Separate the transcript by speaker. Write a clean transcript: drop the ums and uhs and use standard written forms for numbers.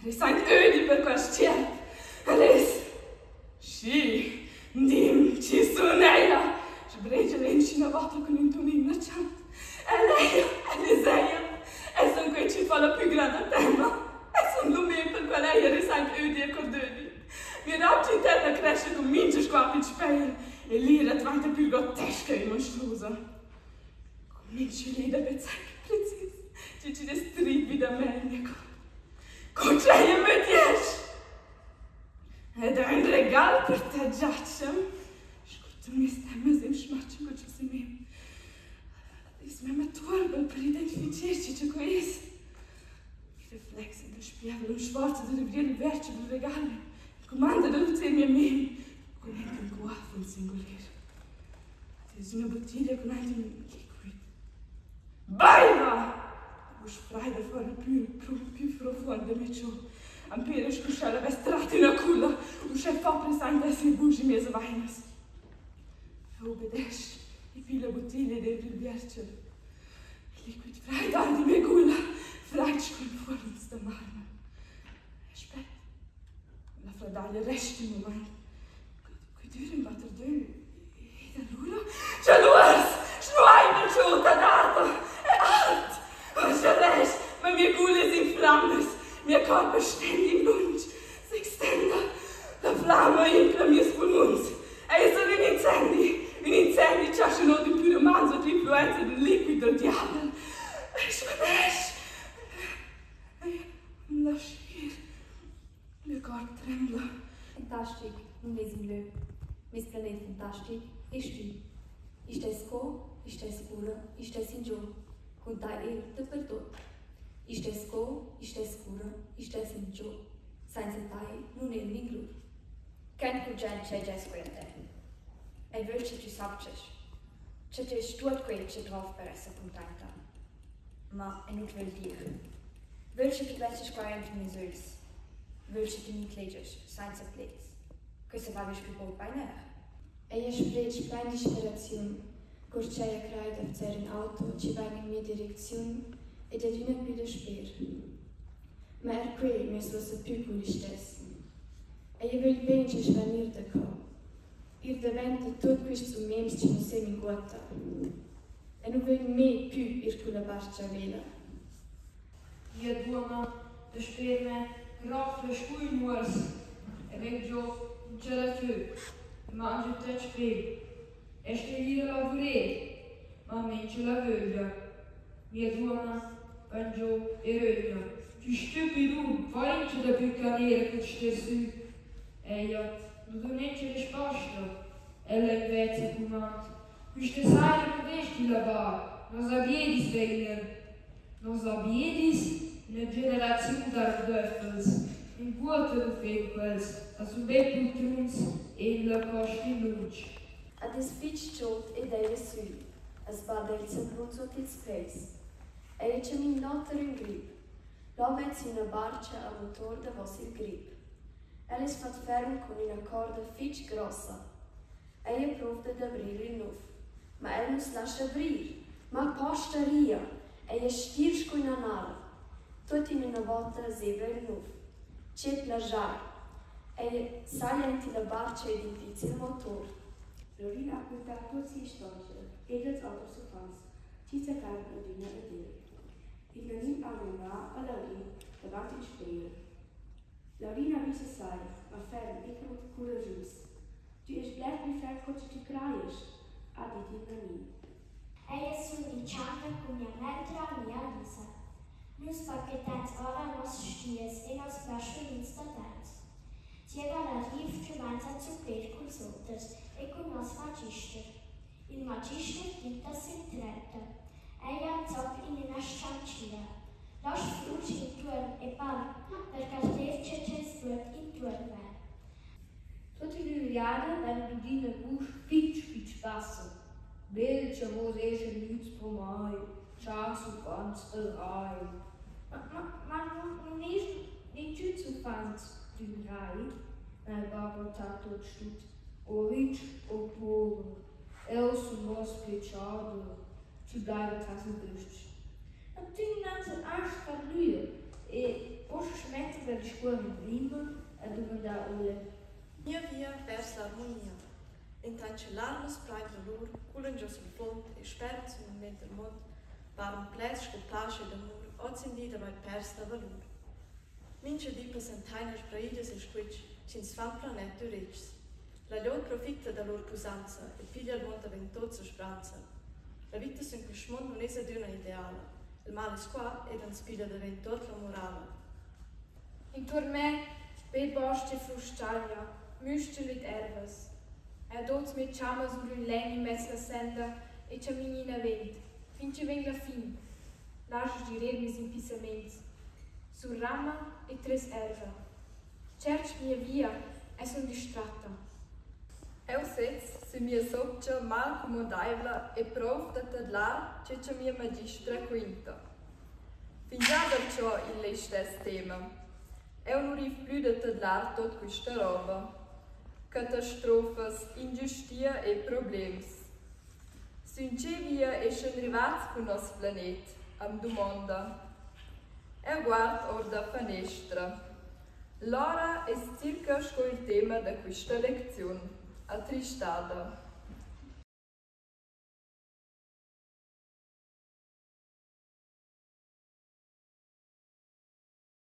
Speaker 1: Resaint ödi per quaist tschierp. El es. Schi, di'm, chi sun eir? Sbregia l'inschina vota cun ün tun innatschant. El eir, el es eir. Eu sun quei chi fa la pü granda temma. Eu sun l'umin pel qual eir resaint ödi e cordöli. Mia rabgia interna crescha cun mincha sguard i'l spejel e l'ira dvainta pür grotesca e monstruusa. Cun minch'üglida vezzai que precis chi chi'd es trid vi da me in mia corp. Co ch'eir mütiesch! Ed ün regal per ta giatschem, scurta meis temmas e'm schmatschan cul chaschinim. Ad es memma tuorbel per identificher chi cha que es. Il reflex del spievel am sforza da rivrir il verdscher del regal e cumanda da dozer mia mim cun aint ün guaffen singuler. Ad es üna buttiglia cun aint ün liquid. Baiva! La vusch fraida fuorma pü pü profuond da mia cho. Am pera scu sch'ella vess trat üna culla, uschè fopra sainta sia vusch in mias avainas. Eu obedesch e pigl la buttiglia ed evr il vierchel. Il liquid fraid arda in mia gula, fraid scu ün fuorns da marmer. Eu spet. La fradaglia resta ün mumaint. Que dür ün batterdögl. Ed alura? Cha l'uors schnuaiva giò da data e ard! Uschè rest, ma mia gula es in flammas, mia corp es stend in lunsch, s'extenda. La flamma impla mieus pulmuns. Eir sun ün incendi, ün incendi chaschunò d'ün pyroman sot l'influenza d'ün liquid dal diavel. E svanesch. Eu am lasch ir. Mio corp trembla.
Speaker 2: Fantastic nun es ün lö. Meis planet fantastic est tü. Istess co, istess cura, istess ingio. Cun tai eir dapertuot. Istess co, istess cura, istess ingio. Sainza tai nun eu ninglur.
Speaker 3: Quant gugent ch'ei gess quei a te. Ei vögl che tü sapchas, che ti eis tuot quei che drov per esser cuntainta. Ma eu nu't vögl dir. Vögl che tü vezzas quai aint in meis ögls. Vögl che tü m'inclegias, sainza pleds. Quei savavas plü bod bain eir.
Speaker 4: Ella sbregia plain disperaziun, cur ch'ella crai da vzar ün auto chi vain in mia direcziun ed adüna plü dasper. Ma eir quel m'es uossa pü cu listess. Ella vögl bain svanir da cò, ir davent da tuot quists umens chi nu sen inguotta. Eu nu vögl mê pü ir culla barcha a vela.
Speaker 5: Mia duonna dasper me grafla scu ün uors e vegn giò in chadafö e mangia tuot spel. Eu stögl ir a lavurer, ma mincha la vöglia. Mia duonna vain giò e rögna. Tü stüpidun, vaincha daplü canera co ster sü. Ella nu do niencha resposta. Ella invezza cumand. Quista saira nu vest illa bar, nos abiedis vegnan. Nos abiedis, üna generaziun d'ardöffels, inguotta nu fan quels, a sun be pultruns e in la costa in lunsch.
Speaker 6: Ad es fich chod ed eir sül, as bada il sablun suot ils peis. Eir chamin l'oter ün grip. Là vezzi üna barcha a motor davos il grip. El es fat ferm cun üna corda fich grossa. Ella prouva dad avrir il nuf. Ma el nu's lascha avrir. Ma posta ria! Ella es stir scu üna narra. Tuot in üna vota zevra il nuf. Che plaschair! Ella saglia aint illa barcha ed impizza il motor.
Speaker 7: Laurina ha quintà tuot si'istorgia e dals oters uffants chi zaccavan adüna ad el. Il nanin ha rimmà a Laurin davant il spejel. Laurina vis a sai, ma ferm e curaschus. Tü est bler plü ferm co cha tü crajast, ha dit il nanin.
Speaker 8: Ellas sun in chambra cun mia mendra amia Lisa. Nus paquetains ora noss stiers e nos braschunins da daints. Zieva l'arriv cumainza a zupper culs oters e cun nos magister. Il magister quinta sün 30. Ella am zop in üna s-chantschia. Là sfrusch intuorn e parl per carter che ch'els tuot intuorn me.
Speaker 5: Tuot in üna jada vaina dudi üna vusch fich, fich bassa. Bel cha vus eschat gnüts pro mai, chars uffants dal rai. Ma, ma, ma nun eschan ninchüns uffants d'ün rai, m'ha il bap ot tuot stut, o rich o pover. Eu sun vos piechader, chi blaiva tras il bös-ch. Ma tü nun hast alch fat lüer e uossa schmetta
Speaker 9: Magistra discuorra prima? ha dumandà Ole.
Speaker 10: Mia via vers l'armonia. Intant cha larmas plain dolur culan giò sul fuond e sperdan sün il mender muond, paran pleds sco pasch ed amur hozindi d'avair pers la valur. Mincha di passantaina sbraidas e squitsch chi'ns fan planet urichs. La glieud profitta da lur pusanza e piglia al muond davent tuot sa spranza. La vita sün quist muond nun es adüna ideala. Il mal es qua ed ans piglia davent tuot la morala.
Speaker 11: Intuorn me be bos-ch e frus-chaglia, müstel ed ervas. Eu doz mia chamma sur ün legn immez la senda e chamin inavant, fin chi vegn la fin. Lascha girer meis impissamaints sur ramma e tres erva. Tscherch mia via e sun distratta.
Speaker 12: Eu sez sün mia sopcha malcumodaivla e prouv da tadlar che cha mia magistra quinta. Fingià darcho il listess tema. Eu nu riv plü da tadlar tuot quista roba. Catastrofas, ingüstia e problems. Sün che via eschan rivats cun nos planet, am dumonda. Eu guard our da fanestra. L'ora es circa sco il tema da quista lecziun, attristada.